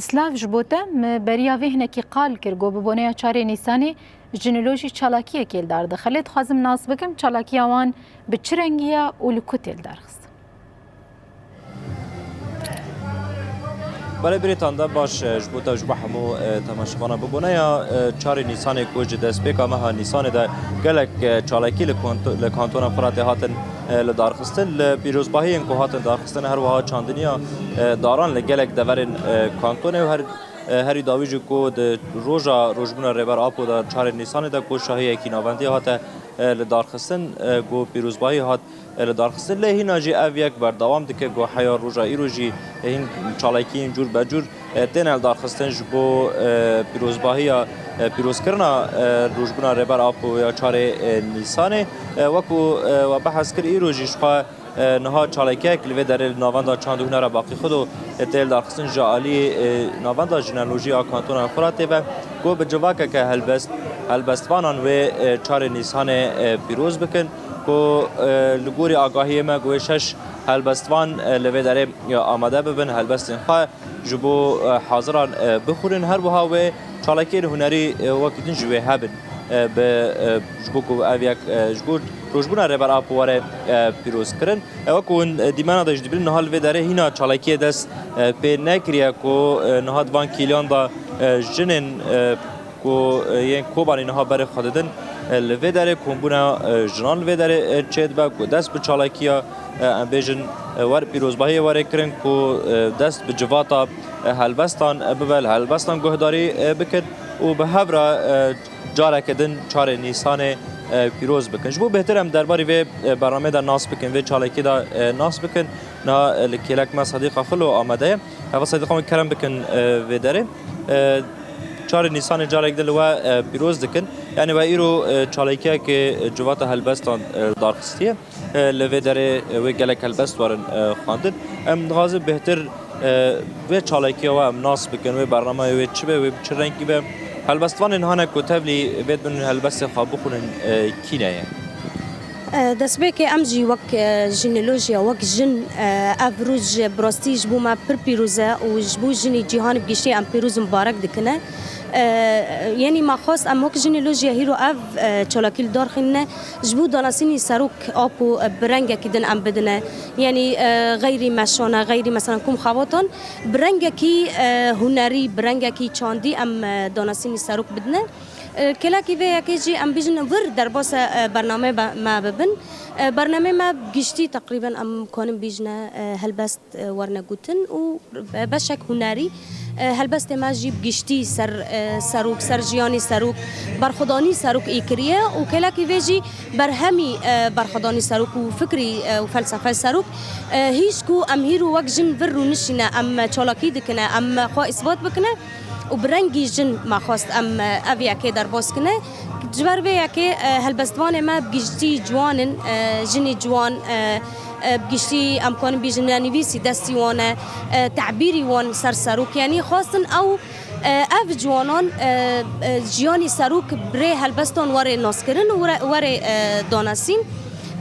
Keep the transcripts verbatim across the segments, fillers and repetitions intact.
Silav ji bo te, me beriya vê hinekî qal kir ku bi boneya çarê Nîsanê jinîlojî çalakiyekê li dar dixe. Lê dixwazim nas bikim, çalakiya wan bi çi rengî ye û li ku tê li dar xistin? Belê birêtan de baş, e, ji bo te û ji bo hemû, e, temaşevana bibûne ya, e, çarê Nîsanê ku ji destpêka meha Nîsanê de gelek, e, çalakî li kont-, li kantona Firatê hatin, e, li darxistin. Li pîrozbahiyên ku hatin darxistin her wiha çandiniya, e, daran li gelek deverên, e, kantonê û her, e, herî dawî jî ku di roja rojbûna Rêber Apo de çarê Nîsanê de ku şahiyekî navendî hate, e, li darxistin, e, ku pîrozbahî hat e, li dar xistin. Lê hîna jî ev yek berdewam dike ku heya roja îro jî hîn çalakiyên cûr be cûr, e, têne li dar xistin ji bo, e, pîrozbahiya, e, pîrozkirina, e, rojbûna Rêber Apo ya çarê, e, Nîsanê. E, wekû, e, we behs kir, îro jî ji xwe, e, niha çalakiyek li vê derê li navenda çand û hunera Baqî Xudo, e, tê li dar xistin ji aliyê, e, navenda jinîlojî ya kantona Firatê ve ku bi civakeke helbest, helbestvanan wê, e, çarê Nîsanê, e, pîroz bikin. Ku, e, li gorî agahiyê me ku wê şeş helbestvan, e, li vê derê, e, amade bibin, helbestên xwe ji bo, e, haziran, e, bixwînin. Her wiha wê çalakiyên hunerî, e, wekî din ji wê hebin, e, bi, e, ji bo ku ev yek, e, ji bo rojbûna Rêber Apo were, e, pîrozkirin. E, wekî hûn, e, dîmena de jî dibînin, niha li vê derê hîna çalakiyê dest, e, pê nekiriye ku, e, niha di van kîliyan de, e, jinên, e, ku, e, yên Kobanî niha berê xwe didin, e, li vê derê kombûna, e, jinan li vê derê, e, çêdibe, ku dest bi çalakiya, e, em bêjin, e, wer pîrozbahiyê were kirin, ku, e, dest bi civata, e, helbestan, e, bibe, li helbestan guhdarî, e, bikin û bi hev re, e, careke din çarê Nîsanê, e, pîroz bikin. Ji bo bêhtir em derbarî vê, e, bernameyê de nas bikin, vê çalakiyê de, e, nas bikin, niha, e, li kêlek me Sedîqa Xilo amade ye. Heva Sedîqa, min kerem bikin, e, vê derê. E, çarê Nîsanê carek din li we, e, pîroz dikin. Yanî we îro, e, çalakiyekê, e, civata helbestan, e, darxistiye. E, li vê derê, e, wê gelek helbest werin, e, xwendin. Em dixwazin bêhtir, e, vê çalakiya we em nas bikin, wê bernameyê wê çi be, wê bi çi rengî be. Helbestvanên hane ku tevlî vê dibin helbestê xwe bixwînin, e, kî ne ye? E, destpêkê em jî wek, e, jînolojiya, wek jin, e, ev roj bi rastî ji bo me pir pîroz e û ji bo jinî cîhanê bi giştî em pîroz û mibarek dikine. E, yanî me xwest em wek jînolojiya hîro ev, e, çalakî li dar xînine, ji bo danasînî serok Apo, e, bi rengekî din em bidine. Yanî, e, xeyrî meşane, xeyrî mesela ku em xebatan, bi rengekî, e, hunerî, bi rengekî çandî em, e, danasînî serok bidine. E, kêlekî vê yekê jî em bêjin vir derbasa, e, bernameyê be-, me bibin. E, bernameyê me bi giştî teqrîben em kanin bêjine, e, helbest, e, werine gotin û be-, beşek hunerî, e, helbestê me jî bi giştî ser, e, serok, ser jiyanê serok, berxwedanî serok ê kiriye û kêlekî vê jî berhemî, e, berxwedanî serok û fikrî, e, û felsefeyê serok, e, hîş ku em hîro wek jin vir rûnişîne, em çalakî dikine, em xwe îsbat bikine. Û bi rengî jin me xwest em, e, ev yekê derbas kine. Ji ber vê yekê, e, helbestvanê me bi giştî ciwan in, e, jinê ciwan, e, e, bi giştî em kanin bêjin nivîsî destî wan e, e, tebîrî wan ser serok. Yanî xwestin ew, e, ev ciwanan, e, e, jiyanî serok bi rê helbestan were naskirin û were, were, e, danasîn.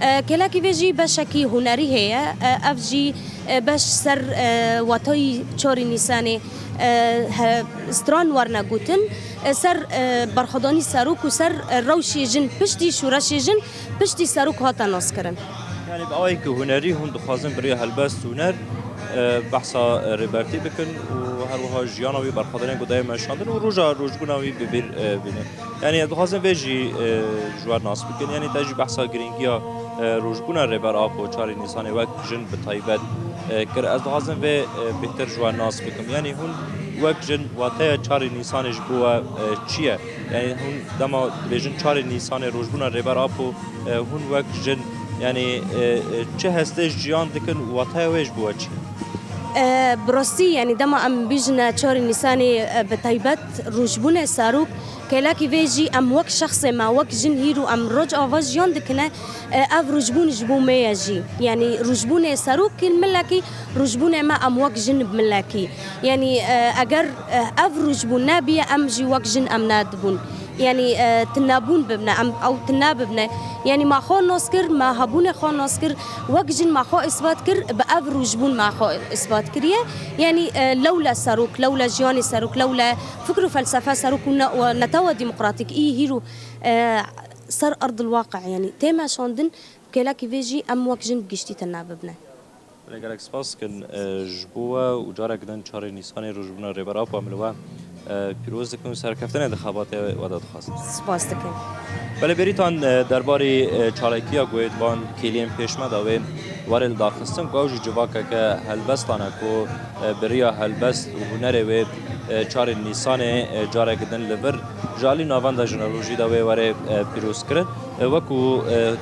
E, kêlekî vê jî beşekî hunerî heye. E, ev jî, e, beş ser, e, watayî çarê Nîsanê, e, he, stran werine gotin, e, ser, e, berxwedanî serok û ser, e, rewşê jin, piştî şoreşê jin, piştî serok hate naskirin. Yanî bi awayekî hunerî hûn dixwazin bi rêya helbest û huner, e, behsa, e, Rêbertî bikin û her wiha jiyana wî, berxwedaniya ku daye meşandin û roja rojbûna wî bi bîr, e, bînin. Yanî ez dixwazim vê jî, e, ji we nas bikin. Yanî te jî behsa girîngiya, e, rojbûna Rêber Apo çarê Nîsanê wek jin bi taybet, e, kir. Ez dixwazim vê, e, bêhtir ji we nas bikim. Yanî hûn wek jin wateya çarê Nîsanê ji bo we, e, çi ye? Yanî hûn dema dibêjin çarê Nîsanê rojbûna Rêber Apo, e, hûn wek jin, yanî, e, e, çi hestê ji jiyan dikin û wateya wê ji bo we çi ye? E, bi rastî, yanî dema em bîjine çarê Nîsanê, e, bi taybet rojbûnê serok, kêlekî vê jî em wek şexsê me, wek jin hîro em roj ava jiyan dikine, e, ev rojbûn ji bo me ye jî. Yanî rojbûnê serok kî milekî, rojbûnê me em wek jin bi milekî. Yanî, e, eger, e, ev rojbûn nebiye, em jî wek jin em nedibûn. Yanî, e, tinebûn bibne, em ew tine bibne. Yanî, me xwe nas kir, me hebûnê xwe nas kir, wek jin me xwe îsbat kir, bi ev rû ji bûn me xwe îsbat kiriye. Yanî, e, lewle serok, lewle jiyanê serok, lewle fikr û felsefe serok û ne-, û netewa demokratîk î hîro, e, ser erdil waqi, yanî, tê meşandin, kêlekî vê jî em wek jin bi giştî tine bibne. Belê, gelek spas dikin, e, ji bo we û carek din çarê Nîsanê rojbûna Rêber Apo em li we, e, pîroz dikin û serkeftinê di xebatê we de dixwazin. Spas dikin. Belê, Bêrîtan, e, derbarê, e, çalakiya ku wê di van kêliyên pêş me de wê were li darxistin, ku ew jî civakeke helbestan e ku, e, bi riya helbest û hunerê wê, e, çarê Nîsanê, e, careke din li vir ji alî Navenda Jineolojî de wê were, e, pîrozkirin. E, wekû, e,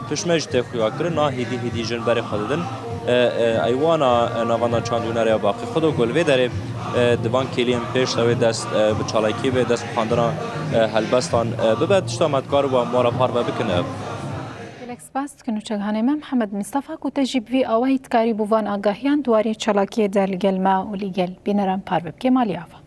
Tişme jî tê xuya kirin, na hêdî hêdî jin berê xwe didin. E, e, eywana, e, navenda çand û hunerê ya Baqî Xudo ku li vê derê, e, di van kêliyên pêş de wê dest, e, bi çalakiyê bê, dest bi xwendina, e, helbestan, e, bibe. Tişta me dikar bû em wara parve bikin, e. Gelek spas dikin û çekhanê me Mihemed Mistefa ku te jî bi vî awayî dikarî bû van agahiyan di warê çalakiyê de li gel me û li gel bîneran parve bikê. Malî ava.